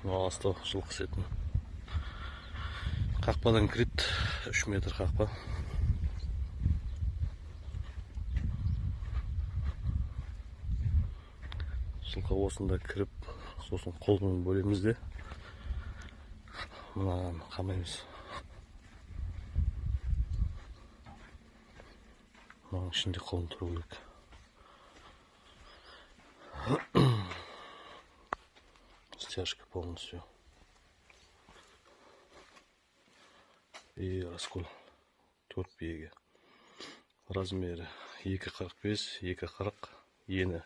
Астау жылқы сетін. Қақпадан кіреді, 3 метр қақпа. Жылқы осында кіріп, сосын қолмен бөлеміз де, мынаған қамаймыз. Мынаның ішінде қолын тұру керек. Стяжка полностью. И раскол 4 биеге. Размері 2,45, 2,40, ені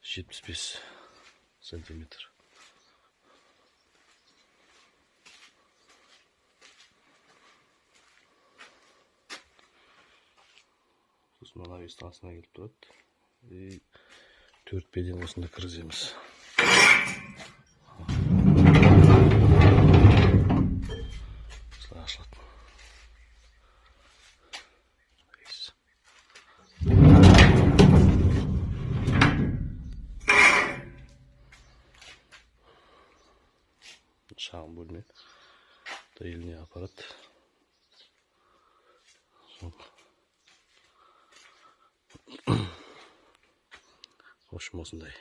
75 сантиметр. Сосын мына навес астына келіп тұрады. И 4 биеден осында кіргіземіз. Осылай ашылады. Шағын бөлме. Доильный аппарат. В общем, осындай.